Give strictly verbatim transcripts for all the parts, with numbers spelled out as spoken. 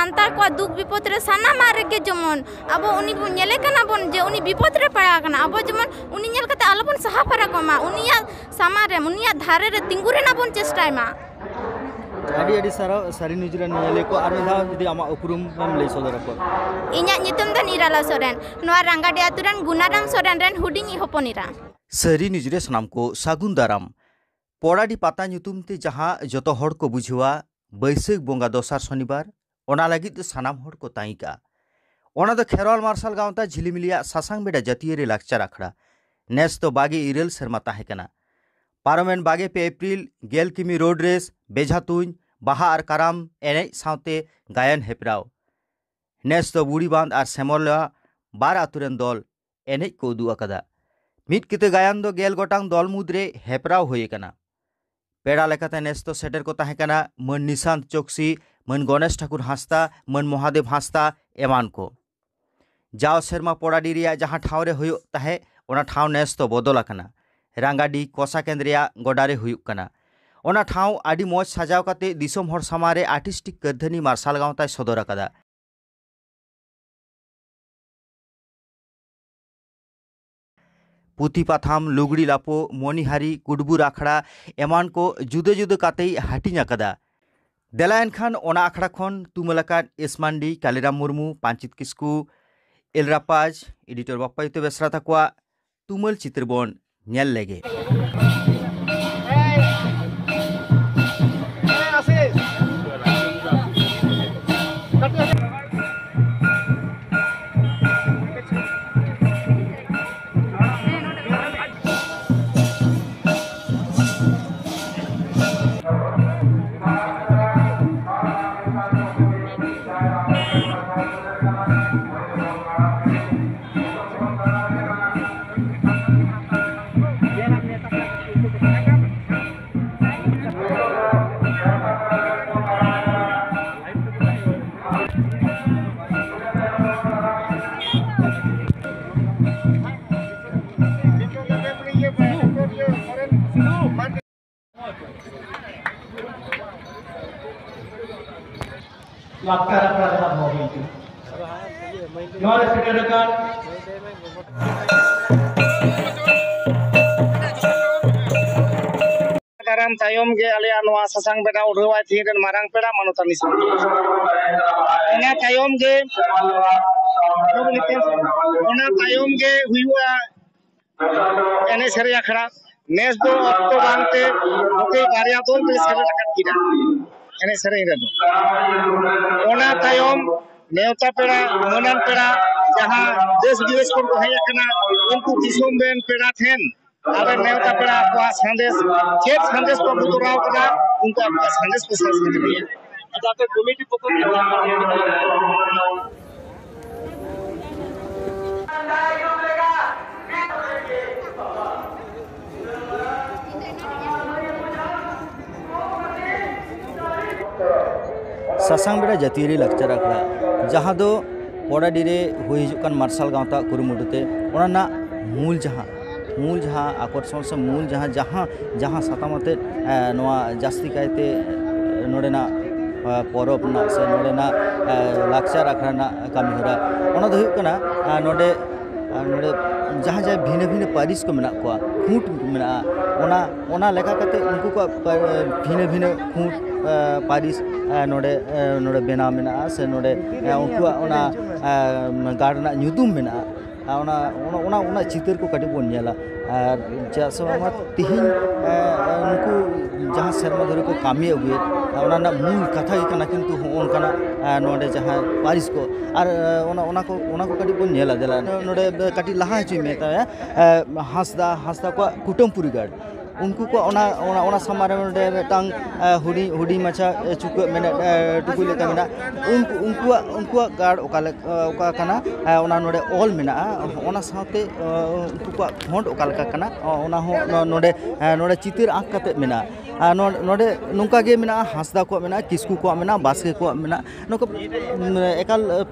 ᱥᱟᱱᱛᱟᱲ ᱠᱚᱣᱟᱜ ᱫᱩᱠ ᱵᱤᱯᱚᱫ ᱨᱮ ᱥᱟᱱᱟᱢᱟᱜ ᱨᱮᱜᱮ ᱡᱮᱢᱚᱱ ᱟᱵᱚ ᱩᱱᱤ ᱵᱚᱱ ᱧᱮᱞᱮ ᱠᱟᱱᱟ ᱵᱚᱱ ᱡᱮ ᱩᱱᱤ ᱵᱤᱯᱚᱫ ᱨᱮ ᱯᱟᱲᱟᱣ ᱟᱠᱟᱱᱟ, ᱟᱵᱚ ᱡᱮᱢᱚᱱ ᱩᱱᱤ ᱧᱮᱞ ᱠᱟᱛᱮ ᱟᱞᱚᱵᱚᱱ ᱥᱟᱦᱟ ᱯᱷᱟᱨᱟᱠᱚᱜ ᱢᱟ, ᱩᱱᱤᱭᱟᱜ ᱥᱟᱢᱟᱝ ᱨᱮ, ᱩᱱᱤᱭᱟᱜ ᱫᱷᱟᱨᱮ ᱨᱮ ᱛᱤᱸᱜᱩ ᱨᱮᱱᱟᱜ ᱵᱚᱱ ᱪᱮᱥᱴᱟᱭ ᱢᱟ᱾ ᱟᱹᱰᱤ ᱟᱹᱰᱤ ᱥᱟᱨᱦᱟᱣ ᱥᱟᱹᱨᱤ ᱱᱤᱭᱩᱡᱽ ᱨᱮᱱ ᱧᱮᱧᱮᱞᱤᱭᱟᱹ ᱠᱚ᱾ ᱟᱨ ᱢᱤᱫ ᱫᱷᱟᱣ ᱡᱩᱫᱤ ᱟᱢᱟᱜ ᱩᱯᱨᱩᱢ ᱮᱢ ᱞᱟᱹᱭ ᱥᱚᱫᱚᱨ ᱟᱠᱚᱣᱟ᱾ ᱤᱧᱟᱹᱜ ᱧᱩᱛᱩᱢ ᱫᱚ ᱱᱤᱨᱟᱞᱟ ᱥᱚᱨᱮᱱ, ᱱᱚᱣᱟ ᱨᱟᱝᱜᱟᱰᱤ ᱟᱹᱛᱩ ᱨᱮᱱ ᱜᱩᱱᱟᱨᱟᱢ ᱥᱚᱨᱮᱱ ᱨᱮᱱ ᱦᱩᱰᱤᱧᱤᱡ ᱦᱚᱯᱚᱱ ᱮᱨᱟ᱾ ᱥᱟᱹᱨᱤ ᱱᱤᱭᱩᱡᱽ ᱨᱮ ᱥᱟᱱᱟᱢ ᱠᱚ ᱥᱟᱹᱜᱩᱱ ᱫᱟᱨᱟᱢ᱾ ᱯᱚᱲᱟᱰᱤ ᱯᱟᱛᱟ ᱧᱩᱛᱩᱢ ᱛᱮ ᱡᱟᱦᱟᱸ ᱡᱚᱛᱚ ᱦᱚᱲ ᱠᱚ ᱵᱩᱡᱷᱟᱹᱣᱟ, ᱵᱟᱹᱭᱥᱟᱹᱠᱷ ᱵᱚᱸᱜᱟ ᱫᱚᱥᱟᱨ ᱥᱚᱱᱤᱵᱟᱨ, ᱚᱱᱟ ᱞᱟᱹᱜᱤᱫ ᱫᱚ ᱥᱟᱱᱟᱢ ᱦᱚᱲ ᱠᱚ ᱛᱟᱺᱜᱤ ᱠᱟᱜᱼᱟ᱾ ᱚᱱᱟ ᱫᱚ ᱠᱷᱮᱨᱣᱟᱞ ᱢᱟᱨᱥᱟᱞ ᱜᱟᱶᱛᱟ ᱡᱷᱤᱞᱤᱢᱤᱞᱤᱭᱟᱜ ᱥᱟᱥᱟᱝ ᱵᱮᱰᱟ ᱡᱟᱹᱛᱤᱭᱟᱹᱨᱤ ᱞᱟᱠᱪᱟᱨ ᱟᱠᱷᱲᱟ᱾ ᱱᱮᱥ ᱫᱚ ᱵᱟᱜᱮ ᱤᱨᱟᱹᱞ ᱥᱮᱨᱢᱟ ᱛᱟᱦᱮᱸ ᱠᱟᱱᱟ᱾ ᱯᱟᱨᱚᱢᱮᱱ ᱵᱟᱜᱮ ᱯᱮ ᱮᱯᱨᱤᱞ ᱜᱮᱞ ᱠᱤᱢᱤ ᱨᱳᱰ ᱨᱮᱥ, ᱵᱮᱡᱷᱟ ᱛᱩᱧ, ᱵᱟᱦᱟ ᱟᱨ ᱠᱟᱨᱟᱢ ᱮᱱᱮᱡ ᱥᱟᱶᱛᱮ ᱜᱟᱭᱟᱱ ᱦᱮᱯᱨᱟᱣ᱾ ᱱᱮᱥ ᱫᱚ ᱵᱩᱲᱤᱵᱟᱸᱫᱷ ᱟᱨ ᱥᱮᱢᱚᱞᱟ ᱵᱟᱨ ᱟᱹᱛᱩ ᱨᱮᱱ ᱫᱚᱞ ᱮᱱᱮᱡ ᱠᱚ ᱩᱫᱩᱜ ᱟᱠᱟᱫᱟ᱾ ᱢᱤᱫ ᱠᱤᱛᱟᱹ ᱜᱟᱭᱟᱱ ᱫᱚ ᱜᱮᱞ ᱜᱚᱴᱟᱝ ᱫᱚᱞ ᱢᱩᱫᱽᱨᱮ ᱦᱮᱯᱨᱟᱣ ᱦᱩᱭ ᱟᱠᱟᱱᱟ᱾ ᱯᱮᱲᱟ ᱞᱮᱠᱟᱛᱮ ᱱᱮᱥ ᱫᱚ ᱥᱮᱴᱮᱨ ᱠᱚ ᱛᱟᱦᱮᱸ ᱠᱟᱱᱟ ᱢᱟᱹᱱ ᱱᱤᱥᱟᱱᱛ ᱪᱚᱠᱥᱤ, ᱢᱟᱹᱱ ᱜᱚᱱᱮᱥ ᱴᱷᱟᱠᱩᱨ ᱦᱟᱸᱥᱫᱟ, ᱢᱟᱹᱱ ᱢᱚᱦᱟᱫᱮᱵ ᱦᱟᱸᱥᱫᱟ ᱮᱢᱟᱱ ᱠᱚ᱾ ᱡᱟᱣ ᱥᱮᱨᱢᱟ ᱯᱚᱲᱟᱰᱤ ᱨᱮᱭᱟᱜ ᱡᱟᱦᱟᱸ ᱴᱷᱟᱶ ᱨᱮ ᱦᱩᱭᱩᱜ ᱛᱟᱦᱮᱸᱫ, ᱚᱱᱟ ᱴᱷᱟᱶ ᱱᱮᱥ ᱫᱚ ᱵᱚᱫᱚᱞ ᱟᱠᱟᱱᱟ᱾ ᱨᱟᱝᱜᱟᱰᱤ ᱠᱚᱥᱟ ᱠᱮᱱᱫᱽ ᱨᱮᱭᱟᱜ ᱜᱚᱰᱟ ᱨᱮ ᱦᱩᱭᱩᱜ ᱠᱟᱱᱟ᱾ ᱚᱱᱟ ᱴᱷᱟᱶ ᱟᱹᱰᱤ ᱢᱚᱡᱽ ᱥᱟᱡᱟᱣ ᱠᱟᱛᱮ ᱫᱤᱥᱚᱢ ᱦᱚᱲ ᱥᱟᱢᱟᱝ ᱨᱮ ᱟᱨᱴᱤᱥᱴᱤᱠ ᱠᱟᱹᱨᱫᱷᱟᱹᱱᱤ ᱢᱟᱨᱥᱟᱞ ᱜᱟᱶᱛᱟᱭ ᱥᱚᱫᱚᱨ ᱟᱠᱟᱫᱟ᱾ ᱯᱩᱛᱷᱤ ᱯᱟᱛᱷᱟᱢ, ᱞᱩᱜᱽᱲᱤ ᱞᱟᱯᱚ, ᱢᱚᱱᱤᱦᱟᱨᱤ, ᱠᱩᱰᱵᱩᱨ ᱟᱠᱷᱲᱟ ᱮᱢᱟᱱ ᱠᱚ ᱡᱩᱫᱟᱹ ᱡᱩᱫᱟᱹ ᱠᱟᱛᱮᱭ ᱦᱟᱹᱴᱤᱧ ᱟᱠᱟᱫᱟ᱾ ᱫᱮᱞᱟ ᱮᱱᱠᱷᱟᱱ ᱚᱱᱟ ᱟᱠᱷᱲᱟ ᱠᱷᱚᱱ ᱛᱩᱢᱟᱹᱞ ᱟᱠᱟᱫ ᱮᱥ ᱢᱟᱱᱰᱤ, ᱠᱟᱞᱤᱨᱟᱢ ᱢᱩᱨᱢᱩ, ᱯᱟᱱᱪᱤᱛ ᱠᱤᱥᱠᱩ, ᱮᱞ ᱨᱟᱯᱟᱡᱽ, ᱮᱰᱤᱴᱚᱨ ᱵᱟᱯᱯᱟᱭᱩᱛᱟᱹ ᱵᱮᱥᱨᱟ ᱛᱟᱠᱚᱣᱟᱜ ᱛᱩᱢᱟᱹᱞ ᱪᱤᱛᱟᱹᱨ ᱵᱚᱱ ᱧᱮᱞ ᱞᱮᱜᱮ᱾ ᱞᱟᱠᱪᱟᱨ ᱟᱠᱷᱲᱟ ᱡᱟᱦᱟᱸ ᱫᱚᱦᱚ ᱦᱩᱭ ᱠᱟᱱᱟ, ᱱᱚᱣᱟ ᱨᱮ ᱥᱮᱴᱮᱨ ᱟᱠᱟᱱ ᱫᱟᱨᱟᱢ ᱛᱟᱭᱚᱢ ᱜᱮ ᱟᱞᱮᱭᱟᱜ ᱱᱚᱣᱟ ᱥᱟᱥᱟᱝ ᱵᱮᱰᱟ ᱩᱰᱷᱟᱹᱣᱟᱭ ᱛᱷᱤᱭᱮᱴᱟᱨ ᱨᱮᱱ ᱢᱟᱨᱟᱝ ᱯᱮᱲᱟ ᱢᱟᱱᱚᱛᱟᱱᱤ ᱥᱚᱢᱟᱡᱽ᱾ ᱚᱱᱟ ᱛᱟᱭᱚᱢ ᱜᱮ, ᱚᱱᱟ ᱛᱟᱭᱚᱢ ᱜᱮ ᱦᱩᱭᱩᱜᱼᱟ ᱮᱱᱮᱡ ᱥᱮᱨᱮᱧ ᱟᱠᱷᱲᱟ᱾ ᱱᱮᱥ ᱫᱚ ᱚᱠᱛᱚ ᱵᱟᱝᱛᱮ ᱱᱚᱛᱮ ᱵᱟᱨᱭᱟ ᱫᱚᱞ ᱞᱮ ᱥᱮᱞᱮᱫ ᱟᱠᱟᱫ ᱠᱤᱱᱟ ᱮᱱᱮᱡ ᱥᱮᱨᱮᱧ ᱨᱮᱫᱚ᱾ ᱚᱱᱟ ᱛᱟᱭᱚᱢ ᱱᱮᱣᱛᱟ ᱯᱮᱲᱟ, ᱢᱟᱹᱱᱟᱱ ᱯᱮᱲᱟ, ᱡᱟᱦᱟᱸ ᱫᱮᱥ ᱵᱤᱫᱮᱥ ᱠᱷᱚᱱ ᱠᱚ ᱦᱮᱡ ᱟᱠᱟᱱᱟ, ᱩᱱᱠᱩ ᱫᱤᱥᱚᱢ ᱨᱮᱱ ᱯᱮᱲᱟ ᱴᱷᱮᱱ ᱟᱨ ᱱᱮᱣᱛᱟ ᱯᱮᱲᱟ ᱠᱚᱣᱟᱜ ᱥᱟᱸᱫᱮᱥ, ᱪᱮᱫ ᱥᱟᱸᱫᱮᱥ ᱠᱚ ᱟᱹᱜᱩ ᱛᱚᱨᱟᱣ ᱠᱟᱫᱟ, ᱩᱱᱠᱩ ᱟᱠᱚᱣᱟᱜ ᱥᱟᱸᱫᱮᱥ ᱠᱚ ᱥᱟᱨᱥᱟᱣ ᱫᱟᱲᱮᱭᱟᱜᱼᱟ᱾ ᱟᱪᱪᱷᱟ, ᱟᱯᱮ ᱠᱚᱢᱤᱴᱤ ᱯᱚᱠᱷᱚ ᱠᱷᱚᱱ ᱥᱟᱥᱟᱝ ᱵᱮᱲᱟ ᱡᱟᱹᱛᱤᱭᱟᱹᱨᱤ ᱞᱟᱠᱪᱟᱨ ᱟᱠᱷᱲᱟ, ᱡᱟᱦᱟᱸ ᱫᱚ ᱯᱚᱲᱟᱰᱤ ᱨᱮ ᱦᱩᱭ ᱦᱤᱡᱩᱜ ᱠᱟᱱ ᱢᱟᱨᱥᱟᱞ ᱜᱟᱶᱛᱟ ᱠᱩᱨᱩᱢᱩᱴᱩ ᱛᱮ, ᱚᱱᱟ ᱨᱮᱱᱟᱜ ᱢᱩᱞ ᱡᱟᱦᱟᱸ, ᱢᱩᱞ ᱡᱟᱦᱟᱸ ᱟᱠᱚᱨᱥᱚᱱ ᱥᱮ ᱢᱩᱞ ᱡᱟᱦᱟᱸ, ᱡᱟᱦᱟᱸ, ᱡᱟᱦᱟᱸ ᱥᱟᱛᱟᱢ ᱟᱛᱮᱫ, ᱮ, ᱱᱚᱣᱟ ᱡᱟᱹᱥᱛᱤ ᱠᱟᱭᱛᱮ, ᱮ, ᱱᱚᱰᱮᱱᱟᱜ, ᱮ, ᱯᱚᱨᱚᱵᱽ ᱨᱮᱱᱟᱜ ᱥᱮ ᱱᱚᱰᱮᱱᱟᱜ, ᱮ, ᱞᱟᱠᱪᱟᱨ ᱟᱠᱷᱲᱟ ᱨᱮᱱᱟᱜ ᱠᱟᱹᱢᱤᱦᱚᱨᱟ, ᱚᱱᱟ ᱫᱚ ᱦᱩᱭᱩᱜ ᱠᱟᱱᱟ, ᱮ, ᱱᱚᱰᱮ, ᱮ, ᱱᱚᱰᱮ ᱡᱟᱦᱟᱸ ᱡᱟᱦᱟᱸ ᱵᱷᱤᱱᱟᱹ ᱵᱷᱤᱱᱟᱹ ᱯᱟᱹᱨᱤᱥ ᱠᱚ ᱢᱮᱱᱟᱜ ᱠᱚᱣᱟ, ᱠᱷᱩᱸᱴ ᱢᱮᱱᱟᱜᱼᱟ, ᱚᱱᱟ, ᱚᱱᱟ ᱞᱮᱠᱟ ᱠᱟᱛᱮ ᱩᱱᱠᱩ ᱠᱚᱣᱟᱜ ᱯᱟ-, ᱵᱷᱤᱱᱟᱹ ᱵᱷᱤᱱᱟᱹ ᱠᱷᱩᱸᱴ, ᱮ, ᱯᱟᱹᱨᱤᱥ, ᱮ, ᱱᱚᱰᱮ, ᱮ, ᱱᱚᱰᱮ ᱵᱮᱱᱟᱣ ᱢᱮᱱᱟᱜᱼᱟ ᱥᱮ ᱱᱚᱰᱮ, ᱮ, ᱩᱱᱠᱩᱣᱟᱜ ᱚᱱᱟ, ᱮ, ᱜᱟᱲ ᱨᱮᱱᱟᱜ ᱧᱩᱛᱩᱢ ᱢᱮᱱᱟᱜᱼᱟ᱾ ᱟᱨ ᱚᱱᱟ, ᱚᱱᱟ, ᱚᱱᱟ, ᱚᱱᱟ ᱪᱤᱛᱟᱹᱨ ᱠᱚ ᱠᱟᱹᱴᱤᱡ ᱵᱚᱱ ᱧᱮᱞᱟ᱾ ᱟᱨ ᱪᱮᱫᱟᱜ ᱥᱮ ᱵᱟᱝᱢᱟ ᱛᱤᱦᱤᱧ, ᱮ, ᱱᱩᱠᱩ ᱡᱟᱦᱟᱸ ᱥᱮᱨᱢᱟ ᱫᱷᱚᱨᱮ ᱠᱚ ᱠᱟᱹᱢᱤ ᱟᱹᱜᱩᱭᱮᱫ, ᱚᱱᱟ ᱨᱮᱱᱟᱜ ᱢᱩᱞ ᱠᱟᱛᱷᱟ ᱜᱮ ᱠᱟᱱᱟ ᱠᱤᱱᱛᱩ ᱦᱚᱸᱜᱼᱚ ᱱᱚᱝᱠᱟᱱᱟᱜ, ᱮ, ᱱᱚᱰᱮ ᱡᱟᱦᱟᱸ ᱯᱟᱹᱨᱤᱥ ᱠᱚ, ᱟᱨ, ᱮ, ᱚᱱᱟ, ᱚᱱᱟ ᱠᱚ, ᱚᱱᱟ ᱠᱚ ᱠᱟᱹᱴᱤᱡ ᱵᱚᱱ ᱧᱮᱞᱟ᱾ ᱫᱮᱞᱟ, ᱱᱚᱰᱮ ᱠᱟᱹᱴᱤᱡ ᱞᱟᱦᱟ ᱦᱚᱪᱚᱭ ᱢᱮ, ᱛᱟᱭᱟ, ᱮ, ᱦᱟᱸᱥᱫᱟ, ᱦᱟᱸᱥᱫᱟ ᱠᱚᱣᱟᱜ ᱠᱩᱴᱟᱹᱢ ᱯᱩᱨᱤ ᱜᱟᱲ᱾ ᱩᱱᱠᱩ ᱠᱚᱣᱟᱜ ᱚᱱᱟ, ᱚᱱᱟ, ᱚᱱᱟ ᱥᱟᱢᱟᱝ ᱨᱮ ᱱᱚᱰᱮ ᱢᱤᱫᱴᱟᱝ, ᱮ, ᱦᱩᱰᱤᱧ, ᱦᱩᱰᱤᱧ ᱢᱟᱪᱷᱟ, ᱮ, ᱪᱩᱠᱟᱹᱜ ᱢᱮᱱᱟᱜ, ᱮ, ᱴᱩᱠᱩᱡ ᱞᱮᱠᱟ ᱢᱮᱱᱟᱜ᱾ ᱩᱱᱠᱩ, ᱩᱱᱠᱩᱣᱟᱜ, ᱩᱱᱠᱩᱣᱟᱜ ᱜᱟᱲ ᱚᱠᱟ ᱞᱮᱠ-, ᱮ, ᱚᱠᱟ ᱠᱟᱱᱟ, ᱮ, ᱚᱱᱟ ᱱᱚᱰᱮ ᱚᱞ ᱢᱮᱱᱟᱜᱼᱟ᱾ ᱚᱱᱟ ᱥᱟᱶᱛᱮ, ᱮ, ᱩᱱᱠᱩ ᱠᱚᱣᱟᱜ ᱯᱷᱚᱱᱴ ᱚᱠᱟ ᱞᱮᱠᱟ ᱠᱟᱱᱟ, ᱚ-, ᱚᱱᱟ ᱦᱚᱸ ᱱᱚ-, ᱱᱚᱰᱮ, ᱮ, ᱱᱚᱰᱮ ᱪᱤᱛᱟᱹᱨ ᱟᱸᱠ ᱠᱟᱛᱮᱫ ᱢᱮᱱᱟᱜᱼᱟ᱾ ᱟᱨ ᱱᱚ-, ᱱᱚᱰᱮ ᱱᱚᱝᱠᱟ ᱜᱮ ᱢᱮᱱᱟᱜᱼᱟ, ᱦᱟᱸᱥᱫᱟ ᱠᱚᱣᱟᱜ ᱢᱮᱱᱟᱜᱼᱟ, ᱠᱤᱥᱠᱩ ᱠᱚᱣᱟᱜ ᱢᱮᱱᱟᱜᱼᱟ, ᱵᱟᱥᱠᱮ ᱠᱚᱣᱟᱜ ᱢᱮᱱᱟᱜᱼᱟ᱾ ᱱᱚᱝᱠᱟ, ᱩᱢ, ᱮᱠᱟᱞ, ᱮ,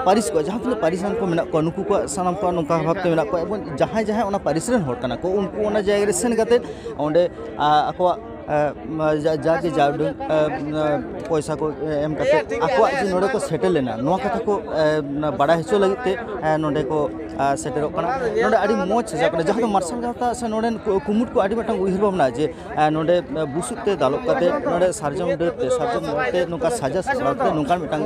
ᱯᱟᱹᱨᱤᱥ ᱠᱚ, ᱡᱟᱦᱟᱸ ᱛᱤᱱᱟᱹᱜ ᱯᱟᱹᱨᱤᱥᱟᱱ ᱠᱚ ᱢᱮᱱᱟᱜ ᱠᱚᱣᱟ, ᱱᱩᱠᱩ ᱠᱚᱣᱟᱜ, ᱥᱟᱱᱟᱢ ᱠᱚᱣᱟᱜ ᱱᱚᱝᱠᱟ ᱵᱷᱟᱵᱽᱛᱮ ᱢᱮᱱᱟᱜ ᱠᱚᱣᱟ᱾ ᱮᱵᱚᱝ ᱡᱟᱦᱟᱸᱭ ᱡᱟᱦᱟᱸᱭ ᱚᱱᱟ ᱯᱟᱹᱨᱤᱥ ᱨᱮᱱ ᱦᱚᱲ ᱠᱟᱱᱟ ᱠᱚ, ᱩᱱᱠᱩ ᱚᱱᱟ ᱡᱟᱭᱜᱟ ᱨᱮ ᱥᱮᱱ ᱠᱟᱛᱮᱫ ᱚᱸᱰᱮ, ᱟ, ᱟᱠᱚᱣᱟᱜ ᱮ, ᱡᱟ- ᱡᱟᱜᱮ ᱡᱟ ᱩᱰᱟᱹᱝ, ᱮ, ᱯᱚᱭᱥᱟ ᱠᱚ ᱮᱢ ᱠᱟᱛᱮ ᱟᱠᱚᱣᱟᱜ ᱡᱮ ᱱᱚᱰᱮ ᱠᱚ ᱥᱮᱴᱮᱞ ᱞᱮᱱᱟ, ᱱᱚᱣᱟ ᱠᱟᱛᱷᱟ ᱠᱚ, ᱮ, ᱵᱟᱰᱟᱭ ᱦᱚᱪᱚ ᱞᱟᱹᱜᱤᱫ ᱛᱮ, ᱮ, ᱱᱚᱰᱮ ᱠᱚ, ᱮ, ᱥᱮᱴᱮᱨᱚᱜ ᱠᱟᱱᱟ᱾ ᱱᱚᱰᱮ ᱟᱹᱰᱤ ᱢᱚᱡᱽ ᱥᱟᱡᱟᱣ ᱠᱟᱱᱟ, ᱡᱟᱦᱟᱸ ᱫᱚ ᱢᱟᱨᱥᱟᱞ ᱜᱟᱶᱛᱟ ᱥᱮ ᱱᱚᱰᱮᱱ ᱠᱩ- ᱠᱩᱢᱩᱴ ᱠᱚ ᱟᱹᱰᱤ ᱢᱤᱫᱴᱟᱝ ᱩᱭᱦᱟᱹᱨ ᱵᱷᱟᱵᱽᱱᱟ ᱡᱮ, ᱮ, ᱱᱚᱰᱮ, ᱮ, ᱵᱩᱥᱩᱵ ᱛᱮ ᱫᱟᱞᱚᱵ ᱠᱟᱛᱮ, ᱱᱚᱰᱮ ᱥᱟᱨᱡᱚᱢ ᱰᱟᱹᱨ ᱛᱮ, ᱥᱟᱨᱡᱚᱢ ᱰᱟᱹᱨ ᱛᱮ ᱱᱚᱝᱠᱟ ᱥᱟᱡᱟᱣ ᱥᱟᱯᱲᱟᱣ ᱠᱟᱛᱮ ᱱᱚᱝᱠᱟᱱ ᱢᱤᱫᱴᱟᱝ,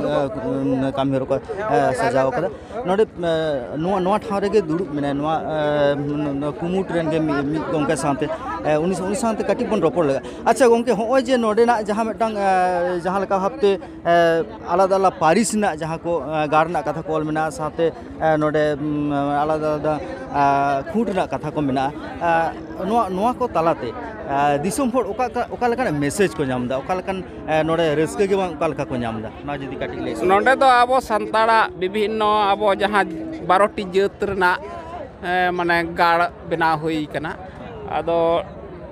ᱮ, ᱠᱟᱹᱢᱤ ᱦᱚᱨᱟ ᱠᱚ, ᱮ, ᱥᱟᱡᱟᱣ ᱠᱟᱫᱟ᱾ ᱱᱚᱰᱮ, ᱮ, ᱱᱚᱣᱟ, ᱱᱚᱣᱟ ᱴᱷᱟᱶ ᱨᱮᱜᱮ ᱫᱩᱲᱩᱵ ᱢᱮᱱᱟᱭᱟ, ᱱᱚᱣᱟ, ᱮ, ᱱᱚᱣᱟ ᱠᱩᱢᱩᱴ ᱨᱮᱱ ᱜᱮ ᱢᱤᱫ, ᱢᱤᱫ ᱜᱚᱢᱠᱮ ᱥᱟᱶᱛᱮ, ᱮ, ᱩᱱᱤ, ᱩᱱᱤ ᱥᱟᱶᱛᱮ ᱠᱟᱹᱴᱤᱡ ᱵᱚᱱ ᱨᱚᱯᱚᱲ ᱞᱮᱜᱟ᱾ ᱟᱪᱪᱷᱟ ᱜᱚᱢᱠᱮ, ᱦᱚᱸᱜᱼᱚᱭ ᱡᱮ ᱱᱚᱰᱮᱱᱟᱜ ᱡᱟᱦᱟᱸ ᱢᱤᱫᱴᱟᱝ, ᱮ, ᱡᱟᱦᱟᱸ ᱞᱮᱠᱟ ᱵᱷᱟᱵᱽᱛᱮ, ᱮ, ᱟᱞᱟᱫᱟ ᱟᱞᱟᱫᱟ ᱯᱟᱹᱨᱤᱥ ᱨᱮᱱᱟᱜ ᱡᱟᱦᱟᱸ ᱠᱚ, ᱮ, ᱜᱟᱲ ᱨᱮᱱᱟᱜ ᱠᱟᱛᱷᱟ ᱠᱚ ᱚᱞ ᱢᱮᱱᱟᱜᱼᱟ, ᱥᱟᱶᱛᱮ, ᱮ, ᱱᱚᱰᱮ, ᱩᱢ, ᱟᱞᱟᱫᱟ ᱟᱞᱟᱫᱟ, ᱮ, ᱠᱷᱩᱸᱴ ᱨᱮᱱᱟᱜ ᱠᱟᱛᱷᱟ ᱠᱚ ᱢᱮᱱᱟᱜᱼᱟ, ᱮ, ᱱᱚᱣᱟ, ᱱᱚᱣᱟ ᱠᱚ ᱛᱟᱞᱟᱛᱮ, ᱮ, ᱫᱤᱥᱚᱢ ᱦᱚᱲ ᱚᱠᱟ, ᱚᱠᱟ ᱞᱮᱠᱟᱱᱟᱜ ᱢᱮᱥᱮᱡᱽ ᱠᱚ ᱧᱟᱢ ᱮᱫᱟ, ᱚᱠᱟ ᱞᱮᱠᱟᱱ, ᱮ, ᱱᱚᱰᱮ ᱨᱟᱹᱥᱠᱟᱹ ᱜᱮ ᱵᱟᱝ, ᱚᱠᱟ ᱞᱮᱠᱟ ᱠᱚ ᱧᱟᱢ ᱮᱫᱟ, ᱱᱚᱣᱟ ᱡᱩᱫᱤ ᱠᱟᱹᱴᱤᱡ ᱞᱟᱹᱭ ᱥᱚᱫᱚᱨ᱾ ᱱᱚᱰᱮ ᱫᱚ ᱟᱵᱚ ᱥᱟᱱᱛᱟᱲᱟᱜ ᱵᱤᱵᱷᱤᱱᱱᱚ ᱟᱵᱚ ᱡᱟᱦᱟᱸ ᱵᱟᱨᱚᱴᱤ ᱡᱟᱹᱛ ᱨᱮᱱᱟᱜ, ᱮ, ᱢᱟᱱᱮ ᱜᱟᱲ ᱵᱮᱱᱟᱣ ᱦᱩᱭ ᱠᱟᱱᱟ᱾ ᱟᱫᱚ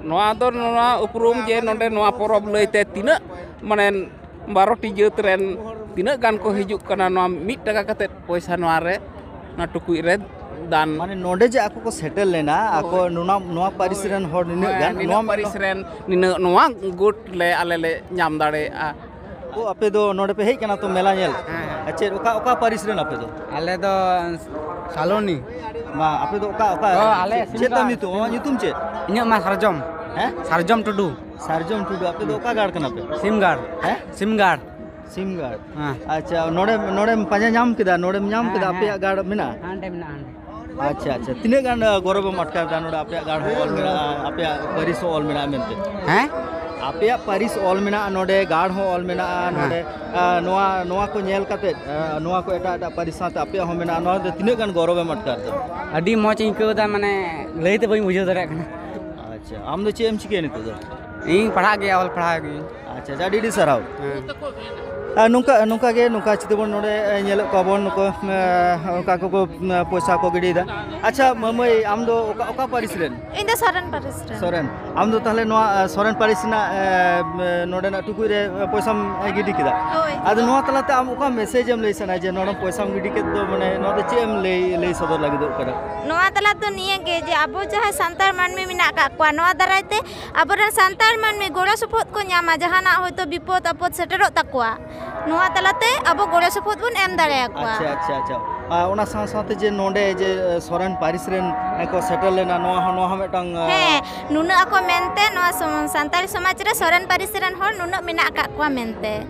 ᱱᱚᱣᱟ ᱫᱚ ᱱᱚᱣᱟ ᱩᱯᱨᱩᱢ ᱡᱮ ᱱᱚᱰᱮ ᱱᱚᱣᱟ ᱯᱚᱨᱚᱵᱽ ᱞᱟᱹᱭᱛᱮ ᱛᱤᱱᱟᱹᱜ ᱢᱟᱱᱮ ᱵᱟᱨᱚᱴᱤ ᱡᱟᱹᱛ ᱨᱮᱱ ᱛᱤᱱᱟᱹᱜ ᱜᱟᱱ ᱠᱚ ᱦᱤᱡᱩᱜ ᱠᱟᱱᱟ, ᱱᱚᱣᱟ ᱢᱤᱫ ᱴᱟᱠᱟ ᱠᱟᱛᱮᱫ ᱯᱚᱭᱥᱟ ᱱᱚᱣᱟ ᱨᱮ, ᱚᱱᱟ ᱴᱩᱠᱩᱡ ᱨᱮ ᱫᱟᱱ᱾ ᱢᱟᱱᱮ ᱱᱚᱰᱮ ᱡᱮ ᱟᱠᱚ ᱠᱚ ᱥᱮᱴᱮᱨ ᱞᱮᱱᱟ, ᱟᱠᱚ ᱦᱳᱭ᱾ ᱱᱚᱣᱟ, ᱱᱚᱣᱟ ᱯᱟᱹᱨᱤᱥ ᱨᱮᱱ ᱦᱚᱲ ᱱᱤᱱᱟᱹᱜ ᱦᱮᱸ, ᱜᱟᱱ, ᱱᱤᱱᱟᱹᱜ ᱱᱚᱣᱟ ᱯᱟᱹᱨᱤᱥ ᱨᱮᱱ ᱱᱤᱱᱟᱹᱜ, ᱱᱚᱣᱟ ᱜᱩᱴ ᱞᱮ ᱟᱞᱮ ᱞᱮ ᱧᱟᱢ ᱫᱟᱲᱮᱭᱟᱜᱼᱟ᱾ ᱚ, ᱟᱯᱮ ᱫᱚ ᱱᱚᱰᱮ ᱯᱮ ᱦᱮᱡ ᱠᱟᱱᱟ ᱛᱚ ᱢᱮᱞᱟ ᱧᱮᱞ? ᱦᱮᱸ, ᱦᱮᱸ᱾ ᱟᱨ ᱪᱮᱫ, ᱚᱠᱟ, ᱚᱠᱟ ᱯᱟᱹᱨᱤᱥ ᱨᱮᱱ ᱟᱯᱮ ᱫᱚ? ᱟᱞᱮ ᱫᱚ ᱥᱟᱞᱚᱱᱤ᱾ ᱢᱟ, ᱟᱯᱮ ᱫᱚ ᱚᱠᱟ, ᱚᱠᱟ? ᱚ, ᱟᱞᱮ ᱪᱮᱫ ᱛᱟᱢ ᱥᱤᱢᱜᱟᱲ᱾ ᱧᱩᱛᱩᱢ? ᱟᱢᱟᱜ ᱧᱩᱛᱩᱢ ᱪᱮᱫ? ᱤᱧᱟᱹᱜ ᱢᱟ ᱥᱟᱨᱡᱚᱢ᱾ ᱦᱮᱸ? ᱥᱟᱨᱡᱚᱢ ᱴᱩᱰᱩ᱾ ᱥᱟᱨᱡᱚᱢ ᱴᱩᱰᱩ, ᱟᱯᱮ ᱫᱚ ᱚᱠᱟ ᱜᱟᱲ ᱠᱟᱱᱟ ᱯᱮ? ᱥᱤᱢᱜᱟᱲ᱾ ᱦᱮᱸ? ᱥᱤᱢᱜᱟᱲ᱾ ᱦᱮᱸ᱾ ᱟᱪᱪᱷᱟ, ᱱᱚᱰᱮ, ᱱᱚᱰᱮᱢ ᱯᱟᱸᱡᱟ ᱧᱟᱢ ᱠᱮᱫᱟ? ᱱᱚᱰᱮᱢ ᱧᱟᱢ ᱦᱮᱸ, ᱠᱮᱫᱟ? ᱦᱮᱸ᱾ ᱟᱯᱮᱭᱟᱜ ᱜᱟᱲ ᱢᱮᱱᱟᱜᱼᱟ? ᱦᱟᱸᱰᱮ ᱢᱮᱱᱟᱜᱼᱟ, ᱦᱟᱸᱰᱮ᱾ ᱟᱪᱪᱷᱟ, ᱟᱪᱪᱷᱟ᱾ ᱛᱤᱱᱟᱹᱜ ᱜᱟᱱ, ᱟ, ᱜᱚᱨᱚᱵᱮᱢ ᱟᱴᱠᱟᱨ ᱮᱫᱟ ᱱᱚᱰᱮ ᱟᱯᱮᱭᱟᱜ ᱜᱟᱲ ᱦᱚᱸ ᱚᱞ ᱢᱮᱱᱟᱜᱼᱟ, ᱟᱯᱮᱭᱟᱜ ᱯᱟᱹᱨᱤᱥ ᱦᱚᱸ ᱚᱞ ᱢᱮᱱᱟᱜᱼᱟ ᱢᱮᱱᱛᱮ? ᱦᱮᱸ? ᱟᱯᱮᱭᱟᱜ ᱯᱟᱹᱨᱤᱥ ᱚᱞ ᱢᱮᱱᱟᱜᱼᱟ ᱱᱚᱰᱮ, ᱜᱟᱲ ᱦᱚᱸ ᱚᱞ ᱢᱮᱱᱟᱜᱼᱟ ᱦᱮᱸ᱾ ᱱᱚᱰᱮ, ᱟ, ᱱᱚᱣᱟ, ᱱᱚᱣᱟ ᱠᱚ ᱧᱮᱞ ᱠᱟᱛᱮᱫ, ᱟ, ᱱᱚᱣᱟ ᱠᱚ ᱮᱴᱟᱜ, ᱮᱴᱟᱜ ᱯᱟᱹᱨᱤᱥ ᱥᱟᱶᱛᱮ ᱟᱯᱮᱭᱟᱜ ᱦᱚᱸ ᱢᱮᱱᱟᱜᱼᱟ, ᱱᱚᱣᱟ ᱫᱚ ᱛᱤᱱᱟᱹᱜ ᱜᱟᱱ ᱜᱚᱨᱚᱵᱮᱢ ᱟᱴᱠᱟᱨ ᱮᱫᱟ? ᱟᱹᱰᱤ ᱢᱚᱡᱽ ᱤᱧ ᱟᱹᱭᱠᱟᱹᱣ ᱮᱫᱟ, ᱢᱟᱱᱮ, ᱞᱟᱹᱭ ᱛᱮ ᱵᱟᱹᱧ ᱵᱩᱡᱷᱟᱹᱣ ᱫᱟᱲᱮᱭᱟᱜ ᱠᱟᱱᱟ᱾ ᱟᱪᱪᱷᱟ, ᱟᱢ ᱫᱚ ᱪᱮᱫ ᱮᱢ ᱪᱤᱠᱟᱹᱭᱟ ᱱᱤᱛᱚᱜ ᱫᱚ? ᱤᱧ ᱯᱟᱲᱦᱟᱜ ᱜᱮᱭᱟ, ᱚᱞ ᱯᱟᱲᱦᱟᱣ ᱜᱮ᱾ ᱟᱪᱪᱷᱟ, ᱟᱪᱪᱷᱟ, ᱟᱹᱰᱤ ᱟᱹᱰᱤ ᱥᱟᱨᱦᱟᱣ᱾ ᱦᱮᱸ᱾ ᱟᱨ ᱱᱚᱝᱠᱟ, ᱱᱚᱝᱠᱟ ᱜᱮ, ᱱᱚᱝᱠᱟ ᱪᱤᱛᱟᱹ ᱵᱚᱱ ᱱᱚᱰᱮ, ᱮ, ᱧᱮᱞᱮᱫ ᱠᱚᱣᱟ ᱵᱚᱱ, ᱱᱩᱠᱩ, ᱮ, ᱚᱱᱠᱟ ᱠᱚᱠᱚ, ᱮ, ᱯᱚᱭᱥᱟ ᱠᱚ ᱜᱤᱰᱤᱭᱮᱫᱟ᱾ ᱟᱪᱪᱷᱟ, ᱢᱟᱹᱭ, ᱟᱢ ᱫᱚ ᱚᱠᱟ, ᱚᱠᱟ ᱯᱟᱹᱨᱤᱥ ᱨᱮᱱ? ᱤᱧ ᱫᱚ ᱥᱚᱨᱮᱱ ᱯᱟᱹᱨᱤᱥ ᱨᱮᱱ᱾ ᱥᱚᱨᱮᱱ᱾ ᱟᱢ ᱫᱚ ᱛᱟᱦᱚᱞᱮ ᱱᱚᱣᱟ, ᱮ, ᱥᱚᱨᱮᱱ ᱯᱟᱹᱨᱤᱥ ᱨᱮᱱᱟᱜ, ᱮ, ᱮ, ᱱᱚᱰᱮᱱᱟᱜ ᱴᱩᱠᱩᱡ ᱨᱮ, ᱮ, ᱯᱚᱭᱥᱟᱢ, ᱮ, ᱜᱤᱰᱤ ᱠᱮᱫᱟ? ᱦᱳᱭ᱾ ᱟᱫᱚ ᱱᱚᱣᱟ ᱛᱟᱞᱟᱛᱮ ᱟᱢ ᱚᱠᱟ message ᱮᱢ ᱞᱟᱹᱭ ᱥᱟᱱᱟᱭᱟ ᱡᱮ ᱱᱚᱰᱮ ᱯᱚᱭᱥᱟᱢ ᱜᱤᱰᱤ ᱠᱮᱫ ᱫᱚ, ᱢᱟᱱᱮ, ᱱᱚᱣᱟ ᱫᱚ ᱪᱮᱫ ᱮᱢ ᱞᱟᱹᱭ, ᱞᱟᱹᱭ ᱥᱚᱫᱚᱨ ᱞᱟᱹᱜᱤᱫᱚᱜ ᱠᱟᱱᱟ? ᱱᱚᱣᱟ ᱛᱟᱞᱟ ᱫᱚ ᱱᱤᱭᱟᱹ ᱜᱮ ᱡᱮ ᱟᱵᱚ ᱡᱟᱦᱟᱸᱭ ᱥᱟᱱᱛᱟᱲ ᱢᱟᱹᱱᱢᱤ ᱢᱮᱱᱟᱜ ᱟᱠᱟᱫ ᱠᱚᱣᱟ, ᱱᱚᱣᱟ ᱫᱟᱨᱟᱭ ᱛᱮ ᱟᱵᱚᱨᱮᱱ ᱥᱟᱱᱛᱟᱲ ᱢᱟᱹᱱᱢᱤ ᱜᱚᱲᱚ ᱥᱚᱯᱚᱦᱚᱫ ᱠᱚ ᱧᱟᱢᱟ, ᱡᱟᱦᱟᱱᱟᱜ ᱦᱚᱭᱛᱳ ᱵᱤᱯᱚᱫ ᱟᱯᱚᱫ ᱥᱮᱴᱮᱨᱚᱜ ᱛᱟᱠᱚᱣᱟ, ᱱᱚᱣᱟ ᱛᱟᱞᱟᱛᱮ ᱟᱵᱚ ᱜᱚᱲᱚ ᱥᱚᱯᱚᱦᱚᱫ ᱵᱚᱱ ᱮᱢ ᱫᱟᱲᱮᱭᱟᱠᱚᱣᱟ᱾ ᱟᱪᱪᱷᱟ, ᱟᱪᱪᱷᱟ, ᱟᱪᱪᱷᱟ᱾ ᱟᱨ ᱚᱱᱟ ᱥᱟᱶ ᱥᱟᱶᱛᱮ ᱡᱮ ᱱᱚᱰᱮ ᱡᱮ, ᱮ, ᱥᱚᱨᱮᱱ ᱯᱟᱹᱨᱤᱥ ᱨᱮᱱ, ᱮ, ᱠᱚ ᱥᱮᱴᱮᱨ ᱞᱮᱱᱟ, ᱱᱚᱣᱟ ᱦᱚᱸ, ᱱᱚᱣᱟ ᱦᱚᱸ ᱢᱤᱫᱴᱟᱝ, ᱮ, ᱦᱮᱸ, ᱱᱩᱱᱟᱹᱜ ᱟᱠᱚ ᱢᱮᱱᱛᱮ, ᱱᱚᱣᱟ ᱥᱚᱢ-, ᱥᱟᱱᱛᱟᱲᱤ ᱥᱚᱢᱟᱡᱽ ᱨᱮ ᱥᱚᱨᱮᱱ ᱯᱟᱹᱨᱤᱥ ᱨᱮᱱ ᱦᱚᱲ ᱱᱩᱱᱟᱹᱜ ᱢᱮᱱᱟᱜ ᱟᱠᱟᱫ ᱠᱚᱣᱟ ᱢᱮᱱᱛᱮ᱾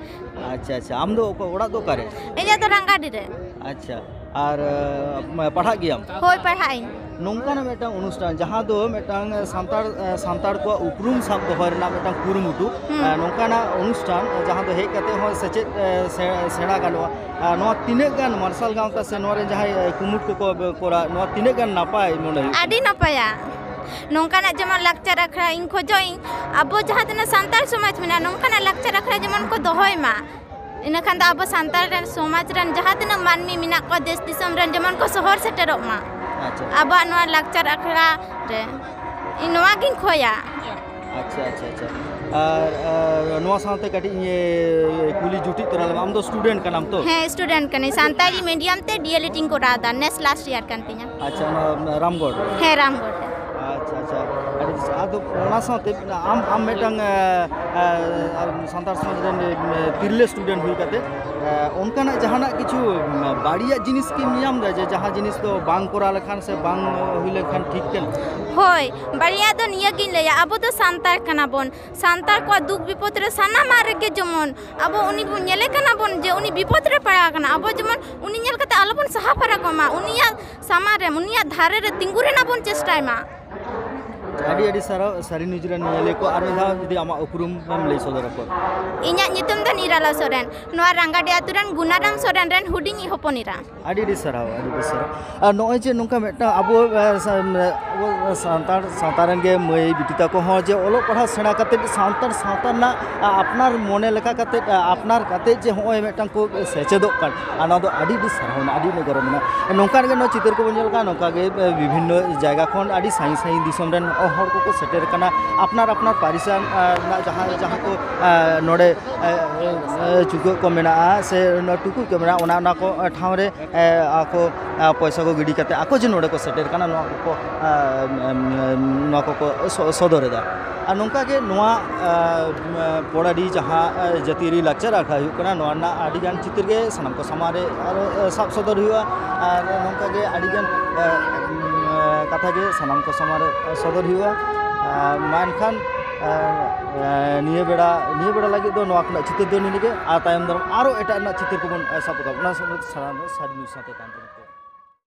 ᱟᱪᱪᱷᱟ, ᱟᱪᱪᱷᱟ᱾ ᱟᱢ ᱫᱚ ᱚᱠᱟ, ᱚᱲᱟᱜ ᱫᱚ ᱚᱠᱟᱨᱮ? ᱤᱧᱟᱹᱜ ᱫᱚ ᱨᱟᱝᱜᱟᱰᱤ ᱨᱮ᱾ ᱟᱪᱪᱷᱟ᱾ ᱟᱨ, ᱮ, ᱯᱟᱲᱦᱟᱜ ᱜᱮᱭᱟᱢ? ᱦᱳᱭ, ᱯᱟᱲᱦᱟᱜ ᱟᱹᱧ᱾ ᱱᱚᱝᱠᱟᱱᱟᱜ ᱢᱤᱫᱴᱟᱝ ᱚᱱᱩᱥᱴᱷᱟᱱ, ᱡᱟᱦᱟᱸ ᱫᱚ ᱢᱤᱫᱴᱟᱝ ᱥᱟᱱᱛᱟᱲ, ᱮ, ᱥᱟᱱᱛᱟᱲ ᱠᱚᱣᱟᱜ ᱩᱯᱨᱩᱢ ᱥᱟᱵ ᱫᱚᱦᱚᱭ ᱨᱮᱱᱟᱜ ᱢᱤᱫᱴᱟᱝ ᱠᱩᱨᱩᱢᱩᱴᱩ, ᱦᱩᱸ᱾ ᱮ, ᱱᱚᱝᱠᱟᱱᱟᱜ ᱚᱱᱩᱥᱴᱷᱟᱱ, ᱮ, ᱡᱟᱦᱟᱸ ᱫᱚ ᱦᱮᱡ ᱠᱟᱛᱮ ᱦᱚᱸ ᱥᱮᱪᱮᱫ, ᱮ, ᱥᱮ-, ᱥᱮᱬᱟ ᱜᱟᱱᱚᱜᱼᱟ᱾ ᱟᱨ ᱱᱚᱣᱟ ᱛᱤᱱᱟᱹᱜ ᱜᱟᱱ ᱢᱟᱨᱥᱟᱞ ᱜᱟᱶᱛᱟ ᱥᱮ ᱱᱚᱣᱟ ᱨᱮ ᱡᱟᱦᱟᱸᱭ, ᱮ, ᱠᱩᱢᱩᱴ ᱠᱚᱠᱚ ᱠᱚᱨᱟᱣ, ᱱᱚᱣᱟ ᱛᱤᱱᱟᱹᱜ ᱜᱟᱱ ᱱᱟᱯᱟᱭ ᱢᱚᱱᱮ ᱦᱩᱭᱩᱜ ᱠᱟᱱᱟ? ᱟᱹᱰᱤ ᱱᱟᱯᱟᱭᱟ᱾ ᱱᱚᱝᱠᱟᱱᱟᱜ ᱡᱮᱢᱚᱱ ᱞᱟᱠᱪᱟᱨ ᱟᱠᱷᱲᱟ ᱤᱧ ᱠᱷᱚᱡᱚᱜ ᱤᱧ, ᱟᱵᱚ ᱡᱟᱦᱟᱸ ᱛᱤᱱᱟᱹᱜ ᱥᱟᱱᱛᱟᱲ ᱥᱚᱢᱟᱡᱽ ᱢᱮᱱᱟᱜᱼᱟ, ᱱᱚᱝᱠᱟᱱᱟᱜ ᱞᱟᱠᱪᱟᱨ ᱟᱠᱷᱲᱟ ᱡᱮᱢᱚᱱ ᱠᱚ ᱫᱚᱦᱚᱭ ᱢᱟ᱾ ᱤᱱᱟᱹ ᱠᱷᱟᱱ ᱫᱚ ᱟᱵᱚ ᱥᱟᱱᱛᱟᱲ ᱨᱮᱱ ᱥᱚᱢᱟᱡᱽ ᱨᱮᱱ ᱡᱟᱦᱟᱸ ᱛᱤᱱᱟᱹᱜ ᱢᱟᱹᱱᱢᱤ ᱢᱮᱱᱟᱜ ᱠᱚᱣᱟ ᱫᱮᱥ ᱫᱤᱥᱚᱢ ᱨᱮᱱ, ᱡᱮᱢᱚᱱ ᱠᱚ ᱥᱚᱦᱚᱨ ᱥᱮᱴᱮᱨᱚᱜ ᱢᱟ᱾ ᱟᱪᱪᱷᱟ᱾ ᱟᱵᱚᱣᱟᱜ ᱱᱚᱣᱟ ᱞᱟᱠᱪᱟᱨ ᱟᱠᱷᱲᱟ ᱨᱮ ᱤᱧ ᱱᱚᱣᱟ ᱜᱤᱧ ᱠᱷᱚᱭᱟ᱾ ᱟᱪᱪᱷᱟ, ᱟᱪᱪᱷᱟ, ᱟᱪᱪᱷᱟ᱾ ᱟᱨ, ᱟᱨ ᱱᱚᱣᱟ ᱥᱟᱶᱛᱮ ᱠᱟᱹᱴᱤᱡ ᱤᱧ, ᱮ, ᱠᱩᱞᱤ ᱡᱩᱴᱤᱡ ᱛᱚᱨᱟ ᱞᱮᱢ, ᱟᱢ ᱫᱚ student ᱠᱟᱱᱟᱢ ᱛᱚ? ᱦᱮᱸ, student ᱠᱟᱹᱱᱟᱹᱧ᱾ ᱥᱟᱱᱛᱟᱲᱤ medium ᱛᱮ D.El.Ed ᱤᱧ ᱠᱚᱨᱟᱣ ᱮᱫᱟ, ᱱᱮᱥ last year ᱠᱟᱱ ᱛᱤᱧᱟ᱾ ᱟᱪᱪᱷᱟ, ᱚᱱᱟ ᱨᱟᱢᱜᱚᱲ ᱨᱮ? ᱦᱮᱸ, ᱨᱟᱢᱜᱚᱲ ᱨᱮ᱾ ᱟᱪᱪᱷᱟ, ᱟᱪᱪᱷᱟ, ᱟᱹᱰᱤ ᱵᱮᱥ᱾ ᱟᱫᱚ ᱚᱱᱟ ᱥᱟᱶᱛᱮ ᱟᱢ, ᱟᱢ ᱢᱤᱫᱴᱟᱝ, ᱮ, ᱮ, ᱥᱟᱱᱛᱟᱲ ᱥᱚᱢᱟᱡᱽ ᱨᱮᱱ, ᱮ, ᱛᱤᱨᱞᱟᱹ student ᱦᱩᱭ ᱠᱟᱛᱮ, ᱮ, ᱚᱱᱠᱟᱱᱟᱜ ᱡᱟᱦᱟᱱᱟᱜ ᱠᱤᱪᱷᱩ, ᱮ, ᱵᱟᱹᱲᱤᱡᱟᱜ ᱡᱤᱱᱤᱥ ᱠᱤᱢ ᱧᱟᱢ ᱮᱫᱟ, ᱡᱮ ᱡᱟᱦᱟᱸ ᱡᱤᱱᱤᱥ ᱫᱚ ᱵᱟᱝ ᱠᱚᱨᱟᱣ ᱞᱮᱠᱷᱟᱱ ᱥᱮ ᱵᱟᱝ ᱦᱩᱭ ᱞᱮᱱᱠᱷᱟᱱ ᱴᱷᱤᱠ ᱠᱟᱱᱟ? ᱦᱳᱭ, ᱵᱟᱹᱲᱤᱡᱟᱜ ᱫᱚ ᱱᱤᱭᱟᱹ ᱜᱤᱧ ᱞᱟᱹᱭᱟ, ᱟᱵᱚ ᱫᱚ ᱥᱟᱱᱛᱟᱲ ᱠᱟᱱᱟ ᱵᱚᱱ, ᱥᱟᱱᱛᱟᱲ ᱠᱚᱣᱟᱜ ᱫᱩᱠ ᱵᱤᱯᱚᱫ ᱨᱮ ᱥᱟᱱᱟᱢᱟᱜ ᱨᱮᱜᱮ ᱡᱮᱢᱚᱱ ᱟᱵᱚ ᱩᱱᱤ ᱵᱚᱱ ᱧᱮᱞᱮ ᱠᱟᱱᱟ ᱵᱚᱱ ᱡᱮ ᱩᱱᱤ ᱵᱤᱯᱚᱫ ᱨᱮ ᱯᱟᱲᱟᱣ ᱟᱠᱟᱱᱟ, ᱟᱵᱚ ᱡᱮᱢᱚᱱ ᱩᱱᱤ ᱧᱮᱞ ᱠᱟᱛᱮ ᱟᱞᱚᱵᱚᱱ ᱥᱟᱦᱟ ᱯᱷᱟᱨᱟᱠᱚᱜ ᱢᱟ, ᱩᱱᱤᱭᱟᱜ ᱥᱟᱢᱟᱝ ᱨᱮ, ᱩᱱᱤᱭᱟᱜ ᱫᱷᱟᱨᱮ ᱨᱮ ᱛᱤᱸᱜᱩ ᱨᱮᱱᱟᱜ ᱵᱚᱱ ᱪᱮᱥᱴᱟᱭ ᱢᱟ᱾ ᱟᱹᱰᱤ ᱟᱹᱰᱤ ᱥᱟᱨᱦᱟᱣ ᱥᱟᱹᱨᱤ ᱱᱤᱭᱩᱡᱽ ᱨᱮᱱ ᱧᱮᱧᱮᱞᱤᱭᱟᱹ ᱠᱚ᱾ ᱟᱨ ᱢᱤᱫ ᱫᱷᱟᱣ ᱡᱩᱫᱤ ᱟᱢᱟᱜ ᱩᱯᱨᱩᱢ ᱮᱢ ᱞᱟᱹᱭ ᱥᱚᱫᱚᱨ ᱟᱠᱚᱣᱟ᱾ ᱤᱧᱟᱹᱜ ᱧᱩᱛᱩᱢ ᱫᱚ ᱱᱤᱨᱟᱞᱟ ᱥᱚᱨᱮᱱ᱾ ᱱᱚᱣᱟ ᱨᱟᱝᱜᱟᱰᱤ ᱟᱹᱛᱩ ᱨᱮᱱ ᱜᱩᱱᱟᱨᱟᱢ ᱥᱚᱨᱮᱱ ᱨᱮᱱ ᱦᱩᱰᱤᱧᱤᱡ ᱦᱚᱯᱚᱱ ᱮᱨᱟ᱾ ᱟᱹᱰᱤ ᱟᱹᱰᱤ ᱥᱟᱨᱦᱟᱣ, ᱟᱹᱰᱤ ᱟᱹᱰᱤ ᱥᱟᱨᱦᱟᱣ᱾ ᱟᱨ ᱱᱚᱜᱼᱚᱭ ᱡᱮ ᱱᱚᱝᱠᱟ ᱢᱤᱫᱴᱟᱝ ᱟᱵᱚ, ᱮ, ᱥᱟ-, ᱟᱵᱚ ᱥᱟᱱᱛᱟᱲ ᱥᱟᱶᱛᱟ ᱨᱮᱱ ᱜᱮ ᱢᱟᱹᱭ ᱵᱤᱴᱤ ᱛᱟᱠᱚ ᱦᱚᱸ ᱡᱮ ᱚᱞᱚᱜ ᱯᱟᱲᱦᱟᱣ ᱥᱮᱬᱟ ᱠᱟᱛᱮᱫ ᱥᱟᱱᱛᱟᱲ ᱥᱟᱶᱛᱟ ᱨᱮᱱᱟᱜ, ᱟ, ᱟᱯᱱᱟᱨ ᱢᱚᱱᱮ ᱞᱮᱠᱟ ᱠᱟᱛᱮᱫ, ᱟ, ᱟᱯᱱᱟᱨ ᱠᱟᱛᱮᱫ ᱡᱮ ᱦᱚᱸᱜᱼᱚᱭ ᱢᱤᱫᱴᱟᱝ ᱠᱚ ᱥᱮᱪᱮᱫᱚᱜ ᱠᱟᱱ, ᱟᱨ ᱱᱚᱣᱟ ᱫᱚ ᱟᱹᱰᱤ ᱟᱹᱰᱤ ᱥᱟᱨᱦᱟᱣ ᱨᱮᱱᱟᱜ, ᱟᱹᱰᱤ ᱟᱹᱰᱤ ᱜᱚᱨᱚᱵᱽ ᱢᱮᱱᱟᱜᱼᱟ᱾ ᱱᱚᱝᱠᱟᱱ ᱜᱮ ᱱᱚᱣᱟ ᱪᱤᱛᱟᱹᱨ ᱠᱚᱵᱚᱱ ᱧᱮᱞ ᱠᱟᱱᱟ, ᱱᱚᱝᱠᱟ ᱜᱮ, ᱮ, ᱵᱤᱵᱷᱤᱱᱱᱚ ᱡᱟᱭᱜᱟ ᱠᱷᱚᱱ ᱟᱹᱰᱤ ᱥᱟᱺᱜᱤᱧ ᱥᱟᱺᱜᱤᱧ ᱫᱤᱥᱚᱢ ᱨᱮᱱ ᱦᱚᱲ ᱠᱚᱠᱚ ᱥᱮᱴᱮᱨ ᱠᱟᱱᱟ᱾ ᱟᱯᱱᱟᱨ ᱟᱯᱱᱟᱨ ᱯᱟᱹᱨᱤᱥ ᱨᱮᱱ, ᱮ, ᱨᱮᱱᱟᱜ ᱡᱟᱦᱟᱸ, ᱡᱟᱦᱟᱸ ᱠᱚ, ᱮ, ᱱᱚᱰᱮ, ᱮ, ᱮ, ᱪᱩᱠᱟᱹᱜ ᱠᱚ ᱢᱮᱱᱟᱜᱼᱟ ᱥᱮ ᱚᱱᱟ ᱴᱩᱠᱩᱡ ᱠᱚ ᱢᱮᱱᱟᱜᱼᱟ, ᱚᱱᱟ, ᱚᱱᱟ ᱠᱚ ᱴᱷᱟᱶ ᱨᱮ, ᱮ, ᱟᱠᱚ, ᱮ, ᱯᱚᱭᱥᱟ ᱠᱚ ᱜᱤᱰᱤ ᱠᱟᱛᱮ ᱟᱠᱚ ᱡᱮ ᱱᱚᱰᱮ ᱠᱚ ᱥᱮᱴᱮᱨ ᱠᱟᱱᱟ, ᱱᱚᱣᱟ ᱠᱚᱠᱚ, ᱮ, ᱮᱢ, ᱮᱢ, ᱱᱚᱣᱟ ᱠᱚᱠᱚ ᱥᱚ-, ᱥᱚᱫᱚᱨ ᱮᱫᱟ᱾ ᱟᱨ ᱱᱚᱝᱠᱟ ᱜᱮ ᱱᱚᱣᱟ, ᱮ, ᱯᱚᱲᱟᱰᱤ ᱡᱟᱦᱟᱸ, ᱮ, ᱡᱟᱹᱛᱤᱭᱟᱹᱨᱤ ᱞᱟᱠᱪᱟᱨ ᱟᱠᱷᱲᱟ ᱦᱩᱭᱩᱜ ᱠᱟᱱᱟ, ᱱᱚᱣᱟ ᱨᱮᱱᱟᱜ ᱟᱹᱰᱤ ᱜᱟᱱ ᱪᱤᱛᱟᱹᱨ ᱜᱮ ᱥᱟᱱᱟᱢ ᱠᱚ ᱥᱟᱢᱟᱝ ᱨᱮ ᱟᱨᱚ, ᱮ, ᱥᱟᱵ ᱥᱚᱫᱚᱨ ᱦᱩᱭᱩᱜᱼᱟ᱾ ᱟᱨ ᱱᱚᱝᱠᱟ ᱜᱮ ᱟᱹᱰᱤ ᱜᱟᱱ, ᱮ, ᱮᱢ, ᱮ, ᱠᱟᱛᱷᱟ ᱜᱮ ᱥᱟᱱᱟᱢ ᱠᱚ ᱥᱟᱢᱟᱝ ᱨᱮ ᱥᱚᱫᱚᱨ ᱦᱩᱭᱩᱜᱼᱟ᱾ ᱟᱨ ᱢᱟ ᱮᱱᱠᱷᱟᱱ, ᱮ, ᱮ, ᱱᱤᱭᱟᱹ ᱵᱮᱲᱟ, ᱱᱤᱭᱟᱹ ᱵᱮᱲᱟ ᱞᱟᱹᱜᱤᱫ ᱫᱚ ᱱᱚᱣᱟ ᱠᱷᱚᱱᱟᱜ ᱪᱤᱛᱟᱹᱨ ᱫᱚ ᱱᱤᱱᱟᱹᱜ ᱜᱮ᱾ ᱟᱨ ᱛᱟᱭᱚᱢ ᱫᱟᱨᱟᱢ ᱟᱨᱚ ᱮᱴᱟᱜ ᱨᱮᱱᱟᱜ ᱪᱤᱛᱟᱹᱨ ᱠᱚᱵᱚᱱ, ᱮ, ᱥᱟᱵ ᱨᱟᱠᱟᱵ᱾ ᱚᱱᱟ ᱥᱟᱱᱟᱢ ᱫᱚ ᱥᱟᱹᱨᱤ ᱱᱤᱭᱩᱡᱽ ᱥᱟᱶᱛᱮ ᱛᱟᱦᱮᱱ ᱛᱟᱵᱚᱱ ᱯᱮ᱾